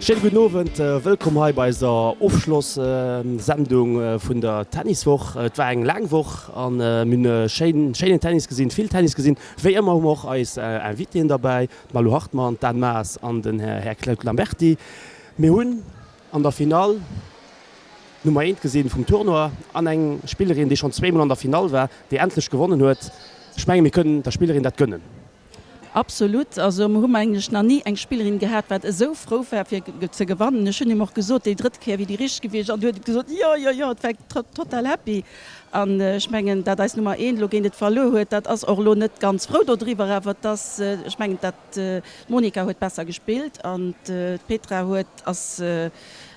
Schéine gudden Owend, wëllkomm hei bei eiser Ofschloss-Sendung vun der Tenniswoch. Et war eng laang Woch an mir hunn schéin, schéinen Tennis gesinn, vill Tennis gesinn. Wéi ëmmer hu mer och eis Invitéen derbäi, d'Malou Hartmann, d'Anne Maas an den Här Claude Lamberty. Mir hunn an der Finall d'Nummer eent gesinn vum Tournoi an eng Spillerin, déi schonn zweemol an der Finall war, déi endlech gewonnen huet. Ech menge mir kënnen der Spillerin dat gönnen. Absolut. Also mer hu mengen ech nach ni eng Spillerin gehat, wat esou frou war fir ze gewannen. Ech hunn him och gesot, déi drëtt Kéier wier déi richteg gewiescht an du huet et gesot, jo, jo, jo, et war total happy. An ech mengen, dat eis Nummer eent elo géint et verluer huet, dat ass och elo net ganz frou dodriwwer, awer et ass, ech mengen, dat d'Monika huet besser gespillt an d'Petra huet, ass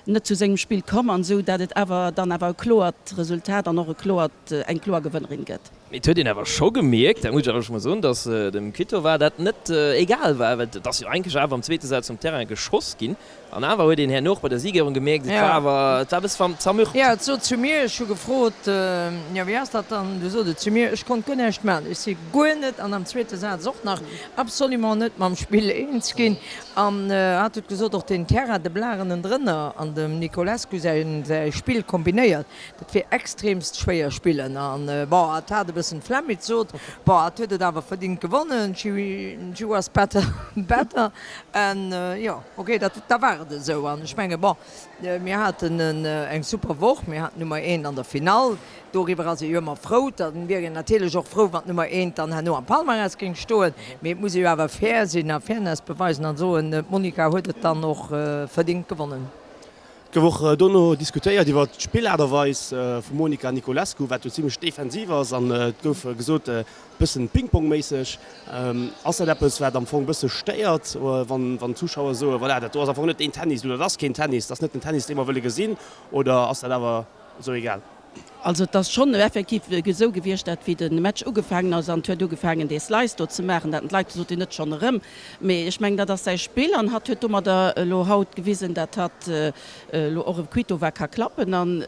net zu sengem Spill komm an esou dat et awer dann awer e kloert Resultat an och e kloert, eng kloer Gewënnerin gëtt. Mee et huet een awer scho gemierkt, dat muss ech awer scho mol soen, datt dem Kvitova dat net egal war, well et ass jo eigentlech awer am zweete Saz vum Terrain geschoss ginn an awer huet een herno och bei der Siegerehrung gemierkt, et war awer, et war e bësse zermürbt. Jo, et sot zu mir, ech hu gefrot, jo wéi ass dat dann, du sot et zu mir, ech konnt guer näischt maachen, ech si guer net, an am zweete Saz och nach, absolument net mam Spill eens ginn an hat huet gesot, och den Terrain, de Blaren ënnendrënner an dem Niculescu säi Spill kombinéiert, Dat wier extremst schwéier spillen an bon hat hat e bëssen d'Flemm, mee sot bon hat huet et awer verdingt gewonnen, she she was better better an jo ok dat da war et esou an ech menge bon mir haten eng super Woch, mir haten Nummer eent an der Finall, doriwwer ass ee jo ëmmer frou, da wier een natierlech och frou wann d'Nummer eent dann herno am Palmarès géing stoen, mee et muss ee jo awer fair sinn a Fairness beweisen an soen d'Monica huet et dann och verdingt gewonnen. Et gouf och dono diskutéiert iwwer d'Spillaart a Weis vum Monica Niculescu, wat jo zimmlech defensiv ass an et gouf gesot e bëssen Ping-Pong-méisseg. Ass dat eppes, wat am Fong e bësse stéiert, wann d'Zuschauer soen, voilà, dat do ass am Fong net deen Tennis oder dat ass keen Tennis, dat ass net den Tennis, dee mer wëlle gesinn, oder ass dat awer esou egal? Also et ass schonn effektiv esou gewiescht, dat wéi de Match ugefaangen ass an et huet ugefaangen dee Slice do ze maachen, dat d'Leit gesot hunn, net schonn erëm. Mee ech mengen dat ass säi Spill an hatt huet domadder elo haut gewisen, dat hatt elo och e Kvitova ka klappen. An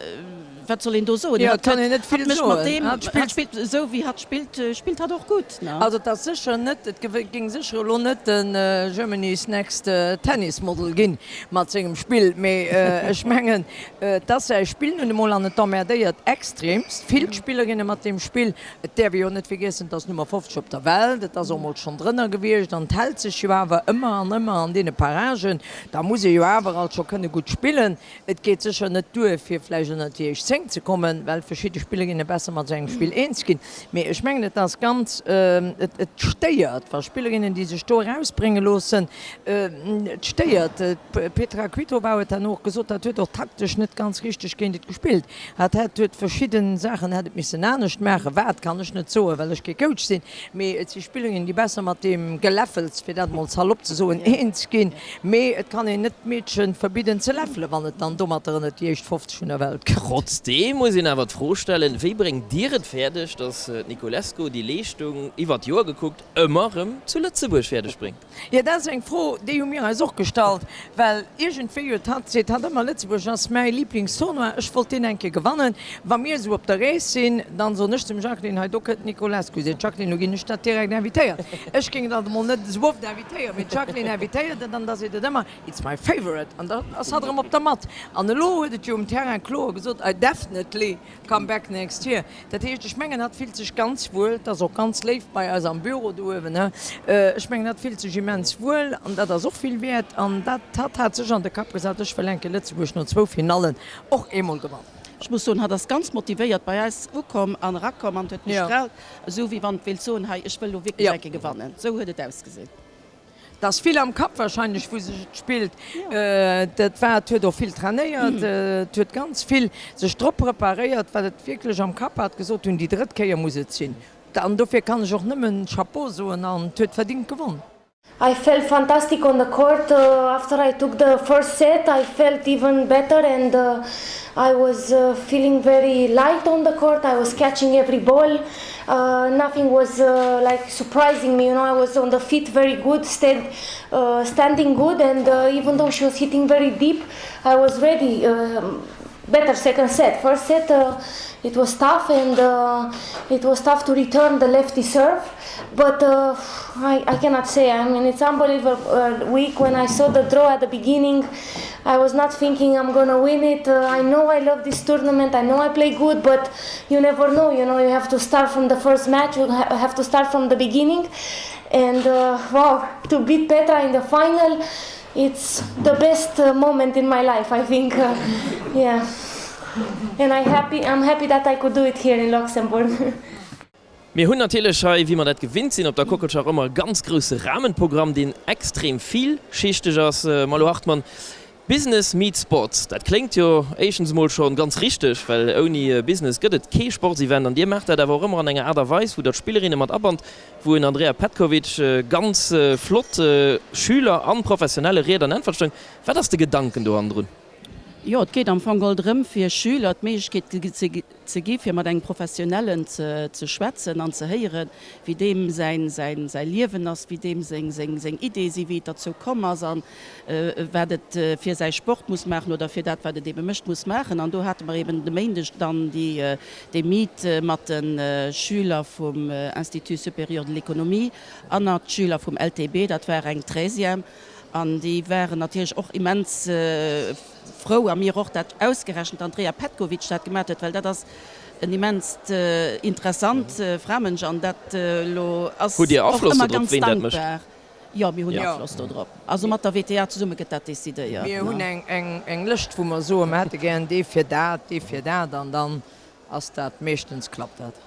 wat soll een do soen? Jo, et kann een net vill soen. Mat deem hatt spillt, esou wéi hatt spillt, spillt hatt och gutt, ne? Also et ass sécher net, et géing sécher elo net den Germany's Next Tennis Model ginn mat sengem Spill, mee ech mengen, Et ass säi Spill nun emol an et emmerdéiert extremst vill d'Spillerinne mat deem Spill. Et däerf ee jo net vergiessen, et ass Nummer 50 op der Welt, et ass och mol schonn drënner gewiescht an et hält sech jo awer ëmmer an ëmmer an deene Paragen. Da muss ee jo awer alt scho kënne gutt spillen. Et geet sécher net duer, fir vläicht ënnert déi éischt 10 ze kommen, well verschidde Spillerinne besser mat esou engem Spill eens ginn. Mee ech mengen, et ass ganz, et stéiert, wa Spillerinnen, déi sech do erausbrénge loossen, Et stéiert. D'Petra Kvitova huet herno och gesot, dat huet och taktesch net ganz richteg géint et gespillt. Hat hätt huet verschidde Saachen hätt et missen anescht maachen. Wat, kann ech net soen, well ech kee Coach sinn. Mee et si Spillerinnen, déi besser mat deem Geläffels, fir dat emol salopp ze soen, eens ginn. Mee et kann een net d'Meedche verbidden ze läffelen, wann et dann domatter ënnert déi éischt 50 vun der Welt kënnt. Trotzdeem muss een awer d'Fro stellen, Wéi bréngt Dir et fäerdeg, datt d'Niculescu déi Leeschtung, iwwer d'Joer gekuckt, ëmmer erëm zu Lëtzebuerg fäerdeg bréngt? Jo, dat ass eng Fro, déi hu mir eis och gestallt, well iergendwéi huet hatt, seet hatt ëmmer, Lëtzebuerg ass mäi Liblingstournoi, ech wollt deen eng Kéier gewannen. Wa mir esou op der Rees sinn, dann soen ech zum Jacqueline, hei do kënnt d'Niculescu, seet d'Jacqueline, lo ginn ech dat direkt invitéiert. Ech géing dat emol net esou oft invitéieren, mee d'Jacqueline invitéiert et an da seet et ëmmer, it's my favorite an da ass hatt erëm op der Matt. An elo huet et jo um Terrain kloer gesot, I definitely Come back next year. Dat heescht, ech mengen, hatt fillt sech ganz wuel. Et ass och ganz léif bei eis am Büro do uewen, he. Ech mengen, hatt fillt sech immens wuel an dat ass och vill wäert. An dat, hatt hat sech an de Kapp gesat, ech wëll eng Kéier Lëtzebuerg no zwou Finallen och eemol gewannen. Ech muss soen, hatt ass ganz motivéiert bei eis ukomm an erakomm an huet gestraalt, esou wéi wann et wéilt soen, hei, ech wëll elo wierklech eng Kéier gewannen. Esou huet et ausgesinn. Et ass vill am Kapp wahrscheinlech wou sech et spillt. Dat war, et huet och vill trainéiert, et huet ganz vill sech drop preparéiert, wat et wierklech am Kapp hat, gesot hunn, déi drëtt Kéier muss et sinn. An dofir kann ech och nëmmen Chapeau soen an et huet verdingt gewonn. I felt fantastic on the court after I took the first set I felt even better and I was feeling very light on the court I was catching every ball nothing was like surprising me you know I was on the feet very good stand standing good and even though she was hitting very deep I was ready better second set first set it was tough and it was tough to return the lefty serve but I I cannot say I mean it's unbelievable week when I saw the draw at the beginning. I was not thinking I'm gonna win it. Uh, I know I love this tournament. I know I play good, but you never know. You know, you have to start from the first match. You ha have to start from the beginning. And uh, wow, to beat Petra in the final, it's the best uh, moment in my life, I think. Uh, yeah. And I happy, I'm happy that I could do it here in Luxembourg. Mir hunn natierlech hei, wéi mer dat gewinnt sinn op der Kockelscheier, ëmmer e ganz grousse Rahmenprogramm, deen extrem villschichteg ass. Malou Hartmann, Business meets Sports, dat kléngt jo éischtens emol scho ganz richteg, well ouni Business gëtt et kee Sportsevent. An Dir maacht dat awer och ëmmer an enger Aart a Weis, wou Der d'Spillerinne mat abannt, wou en Andrea Petkovic ganz flott Schüler an Professionelle Ried an Äntwert stoung. Wat ass de Gedanken do hannendrun? Jo, et geet am Fong geholl drëm, fir Schüler d'Méiglechkeet ze gi fir mat engem Professionellen ze schwätzen an ze héieren, wéi deem säi Liewen ass, wéi deem seng Iddie sinn, wéi et derzou komm ass a wat et fir säi Sport muss maachen oder fir dat, wat et ebe mécht, muss maachen. An do hate mer eben de Méindeg dann dee Meet mat de Schüler vum Institut supérieur de l'économie an mat Schüler vum LTB, dat war eng Treizième. An déi waren natierlech och immens frou, a mir och, dat ausgerechent d'Andrea Petkovic dat gemaat huet, well dat ass en immenst interessant Framënsch an dat elo ass Hutt Dir och Afloss ëmmer dodrop, ganz ween dat mécht? dankbar. Jo, mir hunn Afloss dodrop. Also mat der WTA zesumme gëtt dat decidéiert. Mir hunn eng Lëscht, wou mer soen, mer hätte gären dee fir dat, dee fir dat, an dann ass dat meeschtens klappt dat.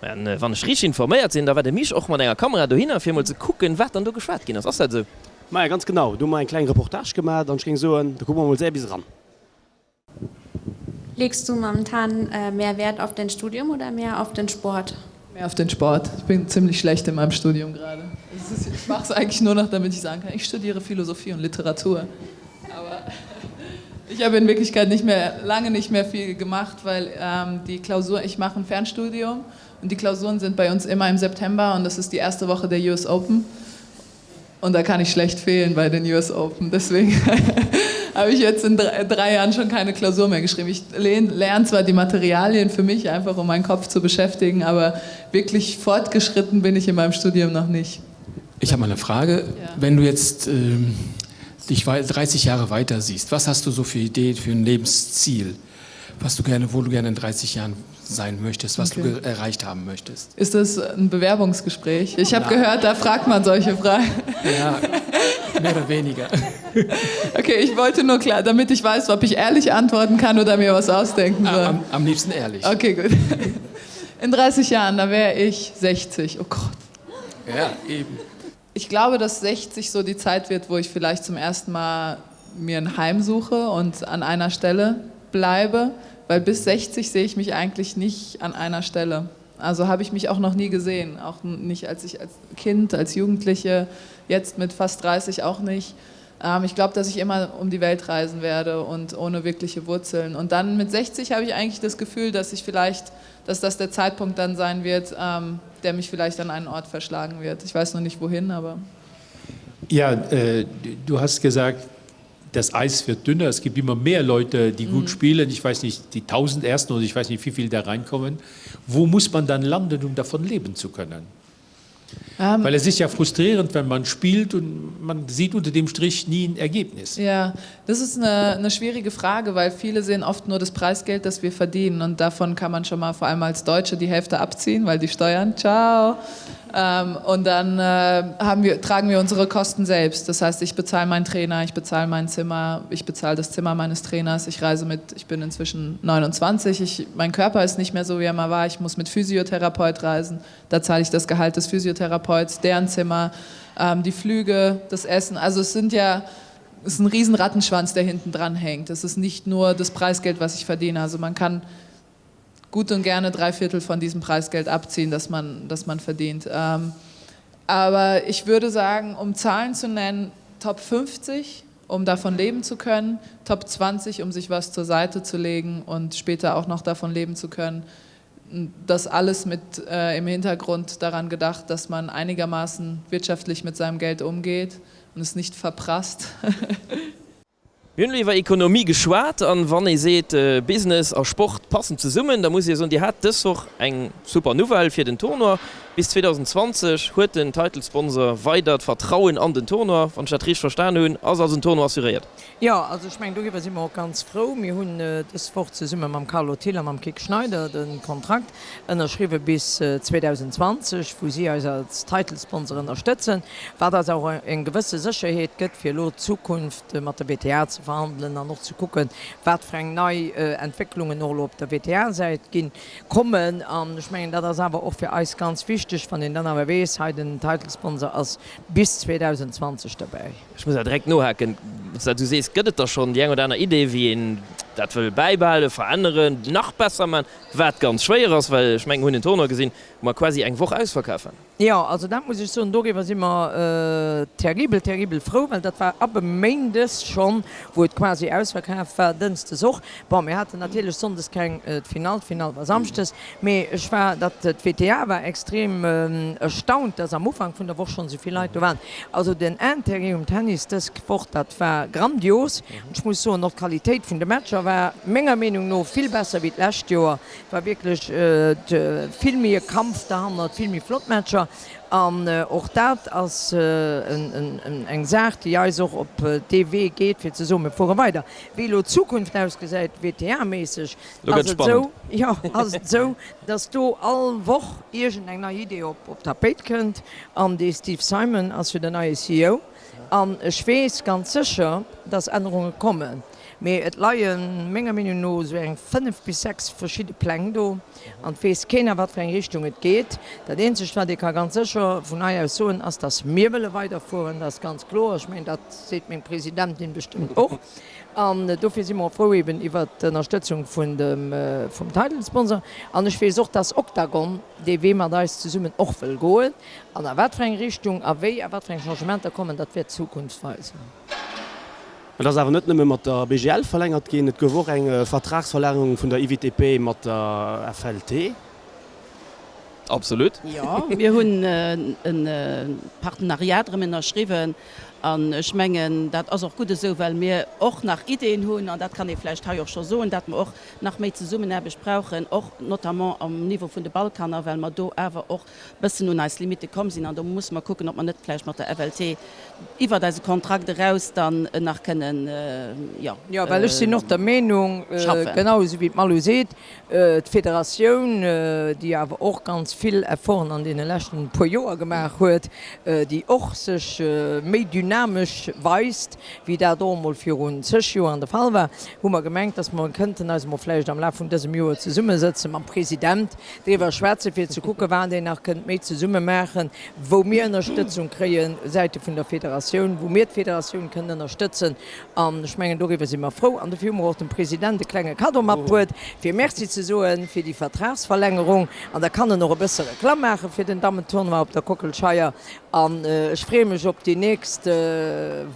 Mä wann ech richteg informéiert sinn, da war de Misch och mat enger Kamera dohinner, fir emol ze kucken, wat dann do geschwat ginn ass. Ass dat esou? Maja, ganz genau. Do hu mer eng kleng Reportage gemaat an ech géing soen, da kucke mer mol séier bis eran. Legst du momentan mehr Wert auf dein Studium oder mehr auf den Sport? Mehr auf den Sport. Ich bin ziemlich schlecht in meinem Studium gerade. Ich mache es eigentlich nur noch, damit ich sagen kann, ich studiere Philosophie und Literatur. Aber ich habe in Wirklichkeit nicht mehr lange nicht mehr viel gemacht, weil ähm, die Klausur ich mache ein Fernstudium und die Klausuren sind bei uns immer im September und das ist die erste Woche der US Open. Und da kann ich schlecht fehlen bei den US Open. Deswegen habe ich jetzt in drei Jahren schon keine Klausur mehr geschrieben. Ich lerne zwar die Materialien für mich einfach um meinen Kopf zu beschäftigen, aber wirklich fortgeschritten bin ich in meinem Studium noch nicht. Ich habe mal eine Frage. Ja. Wenn du jetzt ähm, dich 30 Jahre weiter siehst, was hast du so für Ideen für ein Lebensziel, was du gerne, wo du gerne in 30 Jahren sein möchtest, was okay. du erreicht haben möchtest? Ist das ein Bewerbungsgespräch? Ich habe gehört, da fragt man solche Fragen. Ja, mehr oder weniger. Okay, ich wollte nur klar, damit ich weiß, ob ich ehrlich antworten kann oder mir was ausdenken soll. Am, am liebsten ehrlich. Okay, gut. In 30 Jahren, da wäre ich 60. Oh Gott. Ja, eben. Ich glaube, dass 60 so die Zeit wird, wo ich vielleicht zum ersten Mal mir ein Heim suche und an einer Stelle bleibe, weil bis 60 sehe ich mich eigentlich nicht an einer Stelle. Also habe ich mich auch noch nie gesehen, auch nicht als ich als Kind, als Jugendliche, jetzt mit fast 30 auch nicht. Ähm, ich glaube, dass ich immer um die Welt reisen werde und ohne wirkliche Wurzeln. Und dann mit 60 habe ich eigentlich das Gefühl, dass ich vielleicht, dass das der Zeitpunkt dann sein wird, ähm, der mich vielleicht an einen Ort verschlagen wird. Ich weiß noch nicht wohin, aber. Ja, äh, du hast gesagt, das Eis wird dünner. Es gibt immer mehr Leute, die gut mhm. spielen. Ich weiß nicht, die 1000 ersten oder ich weiß nicht, wie viel da reinkommen. Wo muss man dann landen, um davon leben zu können? Ähm, Weil es ist ja frustrierend, wenn man spielt und man sieht unter dem Strich nie ein Ergebnis. Ja, das ist eine, eine schwierige Frage, weil viele sehen oft nur das Preisgeld, das wir verdienen und davon kann man schon mal vor allem als Deutsche die Hälfte abziehen, weil die Steuern ciao. Ähm, und dann äh, haben wir, tragen wir unsere Kosten selbst. Das heißt, ich bezahle meinen Trainer, ich bezahle mein Zimmer, ich bezahle das Zimmer meines Trainers, ich reise mit, ich bin inzwischen 29, ich, mein Körper ist nicht mehr so, wie er mal war, ich muss mit Physiotherapeut reisen, da zahle ich das Gehalt des Physiotherapeuten deren Zimmer, ähm, die Flüge, das Essen. Also es sind ja es ist ein riesen Rattenschwanz, der hinten dran hängt. Es ist nicht nur das Preisgeld, was ich verdiene. Also man kann gut und gerne drei Viertel von diesem Preisgeld abziehen, das man, das man verdient. Ähm, aber ich würde sagen, um Zahlen zu nennen, Top 50, um davon leben zu können, Top 20, um sich was zur Seite zu legen und später auch noch davon leben zu können das alles mit äh, im Hintergrund daran gedacht, dass man einigermaßen wirtschaftlich mit seinem Geld umgeht und es nicht verprasst. Mir hunn elo iwwer Ekonomie geschwat an wann ee seet Business a Sport passen zesummen, da muss ee soen, Dir hat dës Woch eng super Nouvelle fir den Tournoi. Bis 2020 huet den Title Sponsor weider d'Vertrauen an den Tournoi. Wann ech dat richteg verstan hunn, ass also den Tournoi assuréiert. Jo, also ech mengen, doriwwer si mer och ganz frou. Mir hunn dës Woch zesumme mam Carlo Thill a mam Kik Schneider de Kontrakt ënnerschriwwe bis 2020, wou si eis als Title Sponsor ënnerstëtzen, wat eis och eng gewësse Sécherheet gëtt, fir elo d'Zukunft mat der WTA ze verhandelen an och ze kucken, wat fir eng nei Entwécklungen och elo op der WTA-Säit ginn. Kommen. An ech mengen, dat ass awer och fir eis ganz wichteg, wann een dann awer weess, hei den Title Sponsor ass bis 2020 derbäi. Ech muss awer direkt nohaken, Wann s du sees, gëtt et da schonn déi eng oder aner Idee, wéi een dat wëll bäibehalen, veränneren, nach besser maachen, wat ganz schwéier ass, well ech mengen, mir hunn en Tournoi gesinn, wou mer quasi eng Woch ausverkaf waren. Jo, also dat muss ech soen, doriwwer si mer terribel, terribel frou, well dat war ab e Méindes schonn, wou et quasi ausverkaaft war, dënschdes och. Bon, mir haten natierlech sonndes keng d'Finall, d'Finall war samschdes, mee ech war, dat d'WTA war extrem erstaunt, dass am Ufank vun der Woch schonn esou vill Leit do waren. Also den Intérêt um Tennis dës Woch, dat war grandios. An ech muss soen, och d'Qualitéit vun de Matcher war menger Meenung no vill besser wéi d'lescht Joer. Et war wierklech vill méi e Kampf derhannert, vill méi flott Matcher. An och dat ass eng Saach, déi eis och op dee Wee geet, fir ze soen, mir fuere weider. Wéi elo d'Zukunft ausgesäit, WTA-méisseg, ass et esou, jo, ass et esou, datt do all Woch iergend eng nei Idee op d'Tapéit kënnt. An dee Steve Simon ass jo den neie CEO. An ech weess ganz sécher, datt Ännerunge kommen. Mee et leie menger Meenung no esou eng 5 bis 6 verschidde Pläng do an et weess keen a wat fir eng Richtung et geet. Dat eenzegt wat ee ka ganz sécher vun hei aus soen ass, datt mir wëlle weiderfueren, dat ass ganz kloer. Ech mengen dat seet meng Presidentin bestëmmt och. An dofir si mer och frou eben iwwert d'Ënnerstëtzung vun dem vum Title Sponsor. An ech weess och, datt Octagon dee Wee mat eis zesummen och wëll goen. An a wat fir eng Richtung a wéi a wat fir eng Changementer kommen, dat wäert d'Zukunft weisen. Et ass awer net nëmme mat der BGL verlängert ginn, et gouf och eng Vertragsverlängerung vun der IWTP mat der FLT. Absolut. Jo, mir hunn e Partenariat erëm ënnerschriwwen an ech mengen, dat ass och gutt esou, well mir och nach Ideeën hunn, an dat kann ee vläicht hei och scho soen, dat mer och nach méi Zesummenaarbecht brauchen, och notamment am Niveau vun de Ballkanner, well mer do awer och bëssen un eis Limitte komm sinn an do musse mer kucken, ob mer net vläicht mat der FLT iwwert eise Kontrakt eraus dann nach kënnen, jo, Jo, well ech sinn och der Meenung, schaffen. genau esou wéi d'Malou seet, d'Federatioun, déi awer och ganz vill Efforten an deene leschten puer Joer gemaach huet, déi och sech méi dynamesch weist, wéi dat och emol virun zeg Joer de Fall war, hu mer gemengt, dass mer kënnten eis emol vläicht am Laf vun dësem Joer zesummesëtze mam President, driwwer schwätzen, fir ze kucken, wat een nach kënnt méi zesumme maachen, wou mir Ënnerstëtzung kréie Säite vun der Federatioun, wou mir d'Federatioun kënnen ënnerstëtzen. An ech mengen, doriwwer si mer frou. An dofir hu mer och dem President e klenge Kaddo matbruet, fir Merci ze soe fir déi Vertragsverlängerung. An da kann en och e bësse Reklamm maache fir den Dammentournoi op der Kockelscheier. An ech freeë mech op déi nächst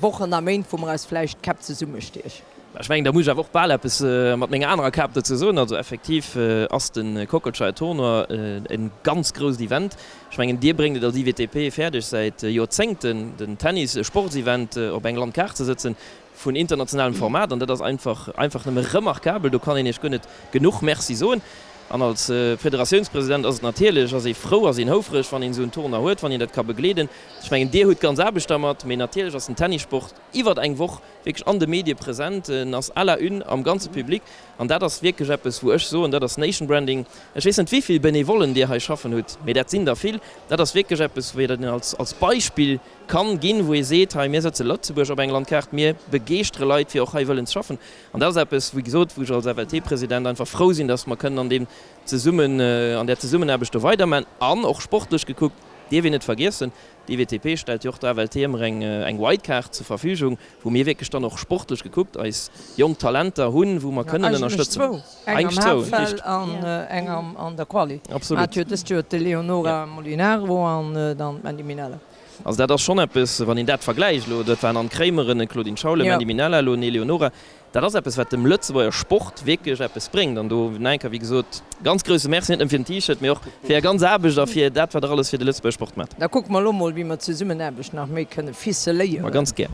Wochen a Méint, wou mer eis vläicht d'Käpp zesummestiechen. Ech mengen, da muss ech awer och bal eppes mat menger anerer Kap dozou soen. Also effektiv ass de Kockelscheier Tournoi e ganz grousst Event. Ech mengen, Dir bréngt et als IWTP fäerdeg, säit Joerzéngten den Tennis, e Sportsevent, op eng Landkaart ze sëtzen vun internationalem Format. An dat ass einfach, einfach nëmme remarkabel. Do kann een Iech guer net genuch Merci soen. An als Federatiounspresident ass et natierlech, ass ee frou, ass een houfreg, wann een esou en Tournoi huet, wann een dat ka begleeden. Ech mengen, Dir hutt ganz Aarbecht dermat, mee natierlech ass den Tennissport iwwert eng Woch wierklech an de Medie present, en ass à la une am ganze Public an dat ass wierklech eppes, wou ech soen, dat ass Nation Branding. Ech weess net, wéi vill Benevollen Dir hei schaffen hutt, mee dat sinn der vill. Dat ass wierklech eppes, wou een als Beispill kann ginn, wou ee seet, hei mir sëtze Lëtzebuerg op eng Landkaart, mir begeeschtere Leit, fir och hei wëllen ze schaffen. An dat ass eppes, wéi gesot, wou ech als FLT-President einfach frou sinn, dass mer kënnen an deem zesummen, an där Zesummenaarbecht do weiderman. An och sportlech gekuckt dierf een net vergiessen, D'IWTP stellt jo och der FLT ëmmer eng Wildcard zur Verfügung, wou mir wierklech dann och sportlech gekuckt eis jonk Talenter hunn, wou mer kënnen Eigentlech ënnerstëtzen. zwou, eng am Eigentlech zwou, Haaptfeld richteg. an eng an der Quali. Absolut. Hat jo dëst Joer d'Eleonora Molinaro an dann d'Mandy Minella. Also dat ass schonn eppes, wann een dat vergläicht elo, dat waren Anne Kremer, en Claudine Schaul, e Jo. Mandy Minella, elo en Eleonora, Dat ass eppes, wat dem Lëtzebuerger Sport wierklech eppes bréngt. An do nach eng Kéier, wéi gesot, ganz grousse Merci, net nëmme fir den T-Shirt, mee och fir Är ganz Aarbecht a fir dat, wat Der alles fir de Lëtzebuerger Sport maacht. Da kucke mer elo mol, wéi mer d'Zesummenaarbecht nach méi kënne ficeléieren. Ma ganz gär.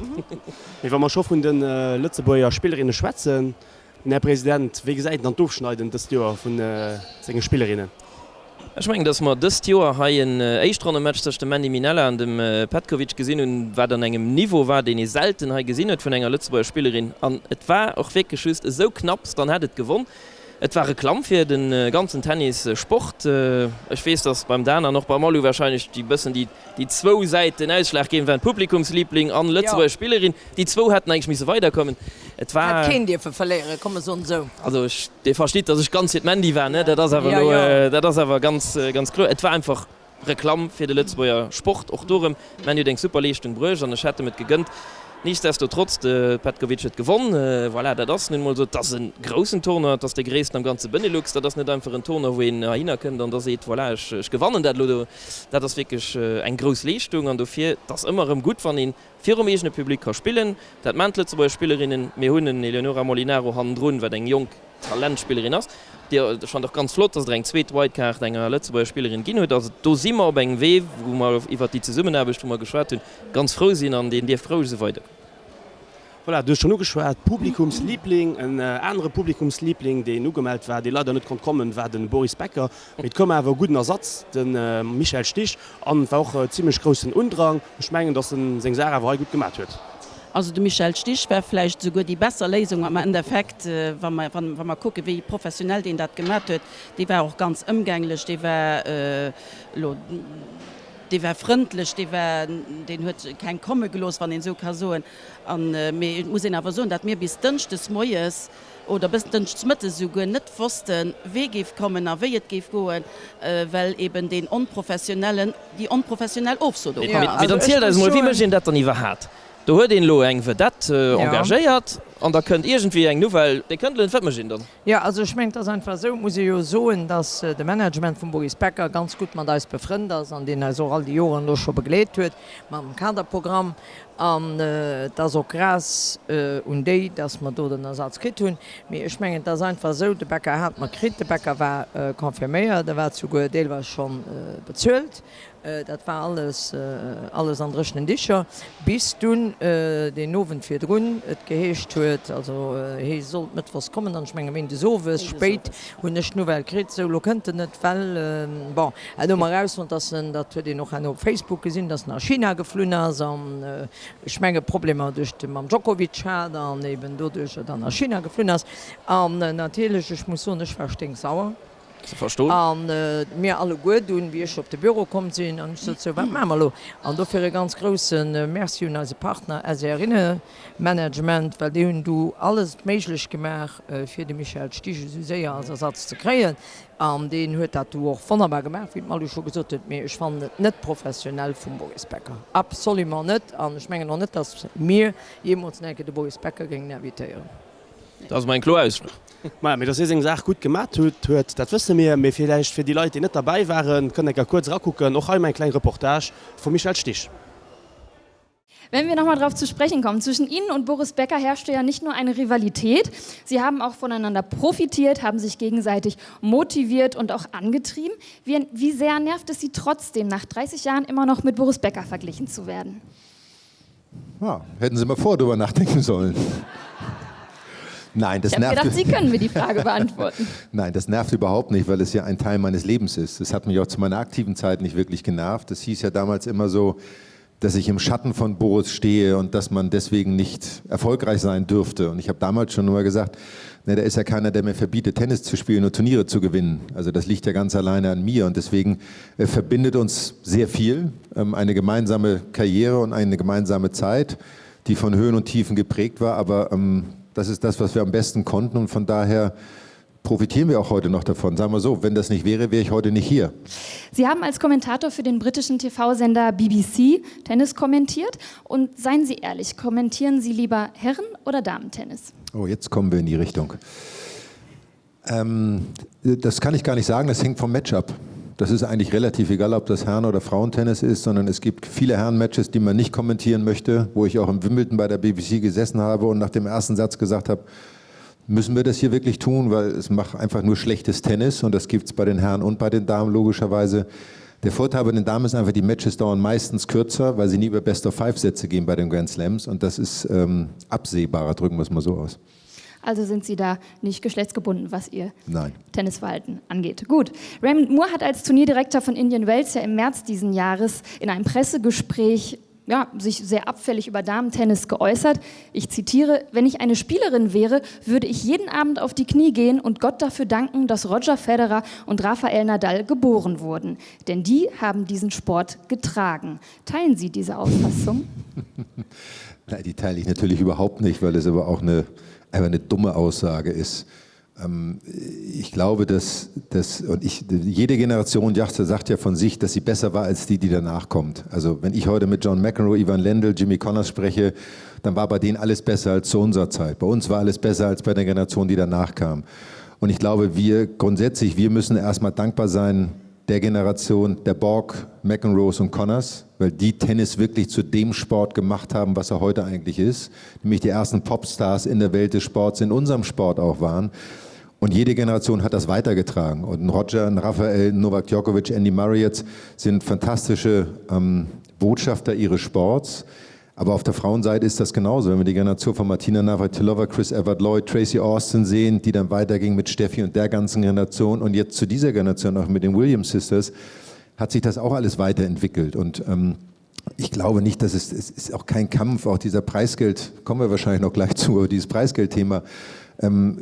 Mee wa mer scho vun de Lëtzebuerger Spillerinne schwätzen, den Här President, wéi gesäit en dann d'Ofschneiden dëst Joer vu senge Spillerinnen? Ech mengen, dass mer dëst Joer hei en Éischtrounnematch tëscht dem Mandy Minella an dem Petkovic gesinn hunn, wat an engem Niveau war, deen ee selten hei gesinn huet vun enger Lëtzebuerger Spillerin. An et war och wierklech just esou knapps, dann hätt et gewonn. Et war Reklamm fir de ganzen Tennissport. Ech weess, dass beim Dan an och beim Malou warscheinlech déi bëssen déi déi zwou Säiten ausschlaggebend waren, Publikumsliebling an Lëtzebuerger Spillerin. Déi zwou hätten eigentlech misse weiderkommen. Et war. Hätt keen dierfe verléieren, komm mer soen esou. Also ech, Dir verstitt, dass ech ganz fir d'Mandy war, ne? Dat ass awer elo, dat ass awer ganz, ganz kloer. Et war einfach Reklamm fir de Lëtzebuerger Sport och do erëm. D'Mandy huet eng super Leeschtung bruecht an ech hätt em et gegënnt. Nichtsdestotrotz, de Petkovic huet gewonn. Voilà, dat ass nun emol esou. Et ass e groussen Tournoi, et ass dee gréissten am ganze Benelux. Dat ass net einfach en Tournoi, wou een heihinner kënnt an da seet, voilà, ech, ech gewannen dat elo do. Dat ass wierklech eng grouss Leeschtung an dofir, et ass ëmmer erëm gutt, wann ee virum eegene Public ka spillen. Dat maachen d'Lëtzebuerger Spillerinnen. Mir hunn en Eleonora Molinaro hannendrun, wat eng jonk Talentspillerin ass. Dir, ech fand och ganz flott, dass Der eng zweet Wildcard enger Lëtzebuerger Spillerin ginn hutt. Also do si mer op engem Wee, wou mer iwwert déi Zesummenaarbecht, wou mer geschwat hunn, ganz frou sinn an deen dierf roueg esou weidergoen. Voilà, du hues schonn ugeschwat, Publikumsliebling. En anere Publikumsliebling, deen ugemellt war, dee leider net konnt kommen, war de Boris Becker. Mee et koum awer e gudden Ersatz, de Michael Stich, an et war och zimlech groussen Undrang. Ech mengen, dass en seng Saach awer hei gutt gemat huet. Also de Michel Stich war vläicht esouguer déi besser Léisung am Endeffekt, wa mer, wa mer kucken, wéi professionell deen dat gemat huet. Dee war och ganz ëmgänglech, dee war elo, dee war frëndlech, dee war, deen huet keng komme gelooss, wann een esou ka soen. An, mee et muss een awer soen, datt mir bis dënschdes moies oder bis dënschdes mëttes esouguer net wossten, wee géif kommen a wéi et géif goen, well eben deen onprofessionellen, déi onprofessionell Ofso do komm ass. Mee dann zielt eis emol, wéi mécht een dat dann iwwerhaat? Do huet een elo eng Vedette engagéiert an da kënnt iergendwéi eng Nouvelle, déi kënnt elo net. Wat mécht een dann? Jo, also ech mengen, et ass einfach esou, et muss ee jo soen, datt de Management vum Boris Becker ganz gutt mat eis befrënnt ass an deen eis och all déi Joren elo scho begleet huet mam Kaderprogramm. An et ass och grâce un déi, datt mer do den Ersatz kritt hunn. Mee ech mengen, et ass einfach esou, de Becker hat mer kritt, de Becker war confirméiert, e war souguer deelweis scho bezuelt. Dat war alles, alles an dréchenen Dicher, bis dunn deen Owend virdrun et geheescht huet, also hee sollt mëttwochs kommen an ech menge méindes owes spéit hunn ech d'Nouvelle kritt, sou elo kënnt en net, well, bon, Herno mer erausfonnt, dass en, dat huet een och herno op Facebook gesinn, dass en a China geflunn ass an ech menge Problemer duerch de mam Djokovic hat an eben doduercher dann a China geflunn ass. An natierlech, ech muss soen, ech war sténksauer. Ze verstoen. An mir alleguer dunn, wéi ech op de Büro komm sinn, an ech sot, sou, wat maache mer elo? An dofir e ganz grousse Merci un eise Partner SR Innemanagement, well déi hunn du alles méiglech gemaach, fir de Michael Stich esou séier als Ersatz ze kréien. An deen huet dat du och wonnerbar gemaach, wéi d'Malou scho gesot huet. Mee ech fannen et net professionell vum Boris Becker. Absolument net. An ech mengen och net, datt mir jeemools nach eng Kéier de Boris Becker géingen invitéieren. Dat ass emol eng kloer Aussprach. Maja, mee datt hie seng Saach gutt gemat huet, huet, dat wësse mir. Mee villäicht fir déi Leit, déi net derbäi waren, kënnt eng Kéier kuerz erakucken. Och hei emol eng kleng Reportage vum Michel Stich. Wenn wir nochmal darauf zu sprechen kommen, zwischen Ihnen und Boris Becker herrschte ja nicht nur eine Rivalität, sie haben auch voneinander profitiert, haben sich gegenseitig motiviert und auch angetrieben. Wie, wie sehr nervt es Sie trotzdem, nach 30 Jahren immer noch mit Boris Becker verglichen zu werden? Ja, hätten Sie mal vor darüber nachdenken sollen. Nein, das ich nervt. Gedacht, Sie können mir die Frage beantworten. Nein, das nervt überhaupt nicht, weil es ja ein Teil meines Lebens ist. Es hat mich auch zu meiner aktiven Zeit nicht wirklich genervt. Das hieß ja damals immer so, dass ich im Schatten von Boris stehe und dass man deswegen nicht erfolgreich sein dürfte. Und ich habe damals schon immer gesagt, ne, da ist ja keiner, der mir verbietet, Tennis zu spielen und Turniere zu gewinnen. Also das liegt ja ganz alleine an mir und deswegen äh, verbindet uns sehr viel ähm, eine gemeinsame Karriere und eine gemeinsame Zeit, die von Höhen und Tiefen geprägt war. Aber ähm, das ist das, was wir am besten konnten und von daher, profitieren wir auch heute noch davon. Sagen wir so, wenn das nicht wäre, wäre ich heute nicht hier. Sie haben als Kommentator für den britischen TV-Sender BBC Tennis kommentiert und seien Sie ehrlich, kommentieren Sie lieber Herren- oder Damentennis? Oh, jetzt kommen wir in die Richtung. Ähm, das kann ich gar nicht sagen, das hängt vom Match ab. Das ist eigentlich relativ egal, ob das Herren- oder Frauentennis ist, sondern es gibt viele Herrenmatches, die man nicht kommentieren möchte, wo ich auch im Wimbledon bei der BBC gesessen habe und nach dem ersten Satz gesagt habe, müssen wir das hier wirklich tun, weil es macht einfach nur schlechtes Tennis und das gibt es bei den Herren und bei den Damen logischerweise. Der Vorteil bei den Damen ist einfach, die Matches dauern meistens kürzer, weil sie nie über Best of Five Sätze gehen bei den Grand Slams und das ist ähm, absehbarer, drücken wir es mal so aus. Also sind Sie da nicht geschlechtsgebunden, was Ihr Nein. Tennisverhalten angeht. Gut. Raymond Moore hat als Turnierdirektor von Indian Wells ja im März diesen Jahres in einem Pressegespräch ja, sich sehr abfällig über Damentennis geäußert. Ich zitiere: Wenn ich eine Spielerin wäre, würde ich jeden Abend auf die Knie gehen und Gott dafür danken, dass Roger Federer und Rafael Nadal geboren wurden. Denn die haben diesen Sport getragen. Teilen Sie diese Auffassung? Nein, die teile ich natürlich überhaupt nicht, weil es aber auch eine, einfach eine dumme Aussage ist. Ähm, ich glaube, dass, dass und ich, jede Generation Jachter sagt ja von sich, dass sie besser war als die, die danach kommt. Also wenn ich heute mit John McEnroe, Ivan Lendl, Jimmy Connors spreche, dann war bei denen alles besser als zu unserer Zeit. Bei uns war alles besser als bei der Generation, die danach kam. Und ich glaube, wir grundsätzlich, wir müssen erstmal dankbar sein der Generation der Borg, McEnroes und Connors, weil die Tennis wirklich zu dem Sport gemacht haben, was er heute eigentlich ist, nämlich die ersten Popstars in der Welt des Sports, in unserem Sport auch waren. Und jede Generation hat das weitergetragen. Und Roger, ein Raphael, Novak Djokovic, Andy Murray jetzt sind fantastische ähm, Botschafter ihres Sports. Aber auf der Frauenseite ist das genauso. Wenn wir die Generation von Martina Navratilova, Chris Evert Lloyd, Tracy Austin sehen, die dann weiterging mit Steffi und der ganzen Generation und jetzt zu dieser Generation auch mit den Williams Sisters, hat sich das auch alles weiterentwickelt. Und ähm, ich glaube nicht, dass es, es ist auch kein Kampf, auch dieser Preisgeld, kommen wir wahrscheinlich noch gleich zu, dieses Preisgeldthema. Ähm,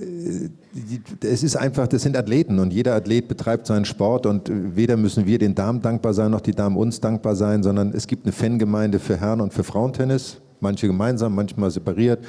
die, es ist einfach, das sind Athleten und jeder Athlet betreibt seinen Sport und weder müssen wir den Damen dankbar sein, noch die Damen uns dankbar sein, sondern es gibt eine Fangemeinde für Herren und für Frauentennis, manche gemeinsam, manchmal separiert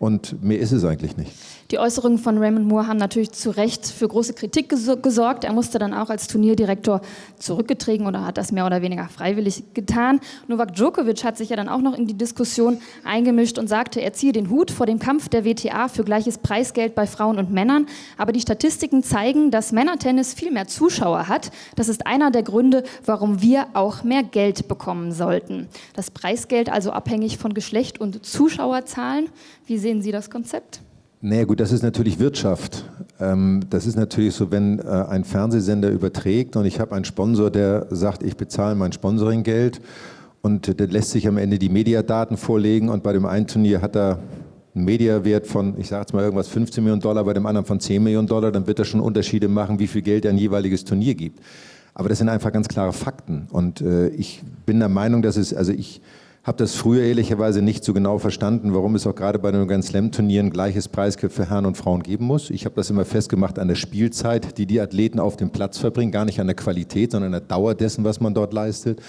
und mehr ist es eigentlich nicht. Die Äußerungen von Raymond Moore haben natürlich zu Recht für große Kritik gesorgt. Er musste dann auch als Turnierdirektor zurückgetreten oder hat das mehr oder weniger freiwillig getan. Novak Djokovic hat sich ja dann auch noch in die Diskussion eingemischt und sagte, er ziehe den Hut vor dem Kampf der WTA für gleiches Preisgeld bei Frauen und Männern. Aber die Statistiken zeigen, dass Männertennis viel mehr Zuschauer hat. Das ist einer der Gründe, warum wir auch mehr Geld bekommen sollten. Das Preisgeld also abhängig von Geschlecht und Zuschauerzahlen. Wie sehen Sie das Konzept? Naja gut, das ist natürlich Wirtschaft. Ähm, das ist natürlich so, wenn äh, ein Fernsehsender überträgt und ich habe einen Sponsor, der sagt, ich bezahle mein Sponsoringgeld und der lässt sich am Ende die Mediadaten vorlegen und bei dem einen Turnier hat er einen Mediawert von, ich sage jetzt mal irgendwas, 15 Millionen Dollar, bei dem anderen von 10 Millionen Dollar, dann wird er schon Unterschiede machen, wie viel Geld er ein jeweiliges Turnier gibt. Aber das sind einfach ganz klare Fakten. Und äh, ich bin der Meinung, dass es, also ich habe das früher ehrlicherweise nicht so genau verstanden, warum es auch gerade bei den Grand Slam Turnieren gleiches Preisgeld für Herren und Frauen geben muss. Ich habe das immer festgemacht an der Spielzeit, die die Athleten auf dem Platz verbringen, gar nicht an der Qualität, sondern an der Dauer dessen, was man dort leistet.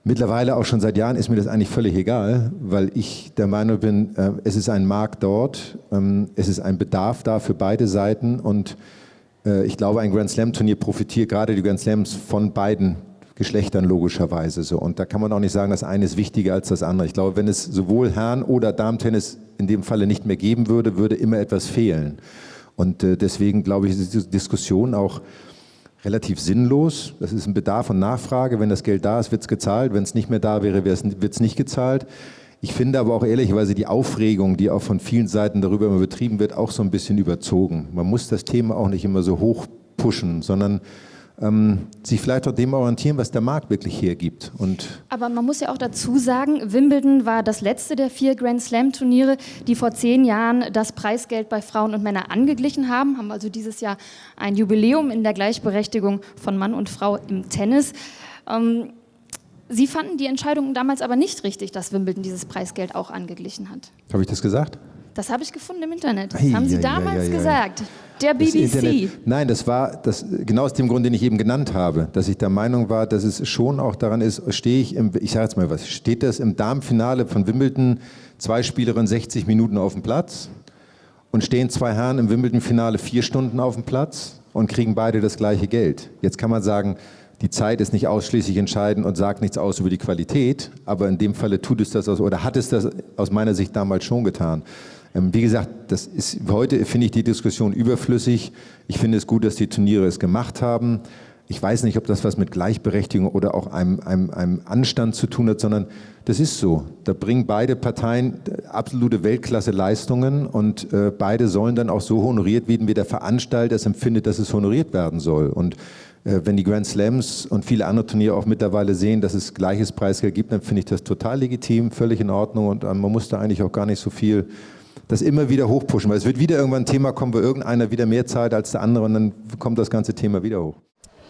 Mittlerweile auch schon seit Jahren ist mir das eigentlich völlig egal, weil ich der Meinung bin, äh, es ist ein Markt dort, ähm, es ist ein Bedarf da für beide Seiten und äh, ich glaube, ein Grand Slam Turnier profitiert gerade die Grand Slams von beiden Geschlechtern logischerweise so. Und da kann man auch nicht sagen, das eine ist wichtiger als das andere. Ich glaube, wenn es sowohl Herren- oder Damentennis in dem Falle nicht mehr geben würde, würde immer etwas fehlen. Und äh, deswegen glaube ich, ist die Diskussion auch relativ sinnlos. Das ist ein Bedarf und Nachfrage. Wenn das Geld da ist, wird es gezahlt. Wenn es nicht mehr da wäre, wird es nicht gezahlt. Ich finde aber auch ehrlicherweise die Aufregung, die auch von vielen Seiten darüber immer betrieben wird, auch so ein bisschen überzogen. Man muss das Thema auch nicht immer so hoch pushen, sondern ähm, sich vielleicht auch dem orientieren, was der Markt wirklich hergibt. Und Aber man muss ja auch dazu sagen, Wimbledon war das letzte der vier Grand Slam Turniere, die vor zehn Jahren das Preisgeld bei Frauen und Männern angeglichen haben, haben also dieses Jahr ein Jubiläum in der Gleichberechtigung von Mann und Frau im Tennis. Ähm, Sie fanden die Entscheidung damals aber nicht richtig, dass Wimbledon dieses Preisgeld auch angeglichen hat. Habe ich das gesagt? Das habe ich gefunden im Internet. Das haben Sie ei, damals ei, ei, gesagt. Der BBC. Nein, das war das, genau aus dem Grund, den ich eben genannt habe, dass ich der Meinung war, dass es schon auch daran ist, stehe ich im, ich sage jetzt mal was, steht das im Darmfinale von Wimbledon zwei Spielerinnen 60 Minuten auf dem Platz und stehen zwei Herren im Wimbledon-Finale vier Stunden auf dem Platz und kriegen beide das gleiche Geld. Jetzt kann man sagen, die Zeit ist nicht ausschließlich entscheidend und sagt nichts aus über die Qualität, aber in dem Falle tut es das aus, oder hat es das aus meiner Sicht damals schon getan. Ähm, wie gesagt, das ist, heute finde ich die Diskussion überflüssig. Ich finde es gut, dass die Turniere es gemacht haben. Ich weiß nicht, ob das was mit Gleichberechtigung oder auch einem, einem, einem Anstand zu tun hat, sondern das ist so. Da bringen beide Parteien absolute Weltklasse-Leistungen und äh, beide sollen dann auch so honoriert werden, wie der Veranstalter es empfindet, dass es honoriert werden soll. Und äh, wenn die Grand Slams und viele andere Turniere auch mittlerweile sehen, dass es gleiches Preisgeld gibt, dann finde ich das total legitim, völlig in Ordnung und äh, man muss da eigentlich auch gar nicht so viel äh, das immer wieder hochpushen, weil es wird wieder irgendwann ein Thema kommen, wo irgendeiner wieder mehr zahlt als der andere und dann kommt das ganze Thema wieder hoch.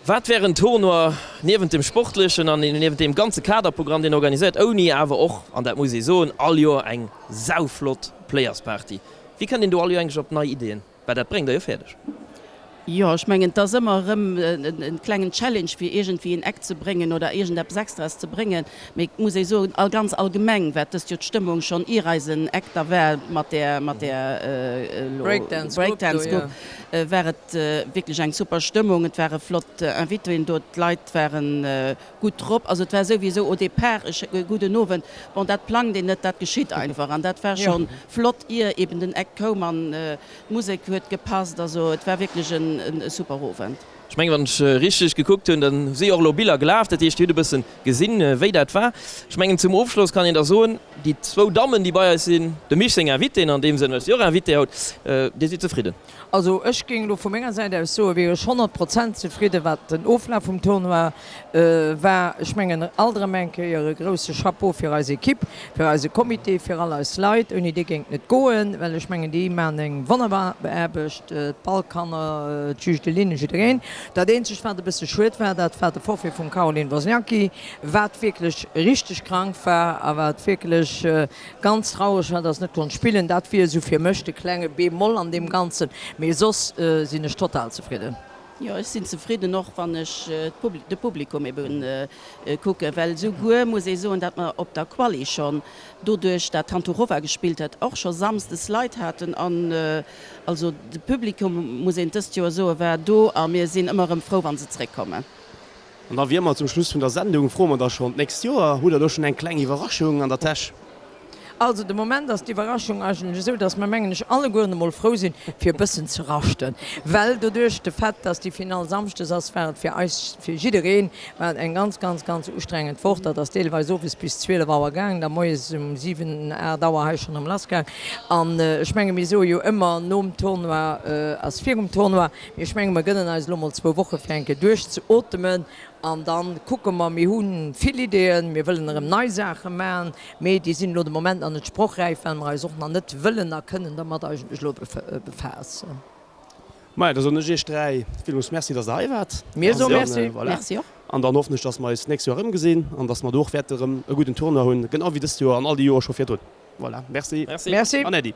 Wat wär en Tournoi niewent dem Sportlechen an niewent deem ganze Kaderprogramm, deen organiséiert, ouni awer och, an dat muss ee soen, all Joer eng sauflott Players Party? Wéi kënnt een do all Joer eigentlech op nei Ideeën? Well dat bréngt der jo fäerdeg. Jo, ech mengen, et ass ëmmer erëm en klengen Challenge, fir iergendwéi en Eck ze bréngen oder iergendeppes Extraes ze bréngen. Mee et muss ee soen, all ganz allgemeng war dëst Joer d'Stëmmung schonn, ier eisen Eck da war mat där, mat där elo Breakdance Group, war et wierklech eng super Stëmmung. Et ware flott Invitéen do, d'Leit waren gutt drop. Also et war souwisou au départ e gudden Owend. Bon, dat plangt een net, dat geschitt einfach. An dat war scho flott, ier eben den Eck koum an d'Musek huet gepasst. Also et war wierklech e super Owend. Ech mengen, wann ech richteg gekuckt hunn, da si och elo Biller gelaf. Dat heescht, Dir hutt e bësse gesinn, wéi dat war. Ech mengen, zum Ofschloss kann een da soen, déi zwou Dammen, déi bei eis sinn, dem Mich seng Invitéen an deem Sënn, well ech si och Invitée haut, Dir sidd zefridden? Also ech géing elo vu menger Säit aus soen, wier ech 100 Prozent zefridde wat den Oflaf vum Tournoi war. Ech mengen alt erëm eng Kéier e grousse Chapeau fir eis Equipe, fir eise Comité, fir all eis Leit. Ouni déi géing et net goen, well ech mengen déi maachen eng wonnerbar Aarbecht, d'Ballkanner, d'Juge de ligne, jiddereen. Dat eenzegt wat e bësse schued war, dat war de Forfait vum Caroline Wozniacki, wat wierklech richteg krank war a wat wierklech Ganz traureg war, dass net konnt spillen. Dat wier esou fir mech de klenge Bémol an deem Ganzen, mee soss sinn ech total zefridden. Jo, ech sinn zefridden, och wann ech de Publikum eben kucken, well souguer muss ee soen, dat mer op der Quali schonn, doduerch dat d'Hantuchova gespillt huet, och scho samsdes Leit haten an also de Publikum, muss een dëst Joer soen, war do a mir sinn ëmmer erëm frou, wa se zréckkommen. An da wéi ëmmer zum Schluss vun der Sendung froe mer da schonn d'nächst Joer, Hutt der do schonn eng kleng Iwwerraschung an der Täsch? Also de Moment ass d'Iwwerraschung eigentlech esou, dass mer, mengen ech, allegueren emol frou sinn, fir e bëssen ze raschten. Well doduerch de Fait, dass déi Finall samschdes ass, war et fir eis, fir jiddereen, war et eng ganz, ganz, ganz ustrengend Woch. Dat ass deelweis owes bis 12 Auer gaangen, da moies um 7, 8 Auer hei schonn erëm lassgaang. An ech menge mir soe jo ëmmer, nom Tournoi ass virum Tournoi. Mee ech menge mer gënnen eis elo mol zwou Woche fir eng Kéier duerchzeotemen an da kucke mer. Mir hu vill Ideeën, mir wëllen erëm nei Saache maachen, mee déi sinn elo de Moment nach net sprochräif, well mer eis och nach net wëllen a kënnen dermat eigentlech elo befaassen. Maja, da soen ech Iech 3 villmools Merci, dass Der hei waart. Mir soe Merci. Voilà. Merci och. An dann hoffen ech, dass mer eis d'nächst Joer erëmgesinn an dass mer do och wäerte erëm e gudden Tournoi hunn, genau wéi dëst Joer an all déi Joer scho virdrun. Voilà, Merci. Merci. An Äddi.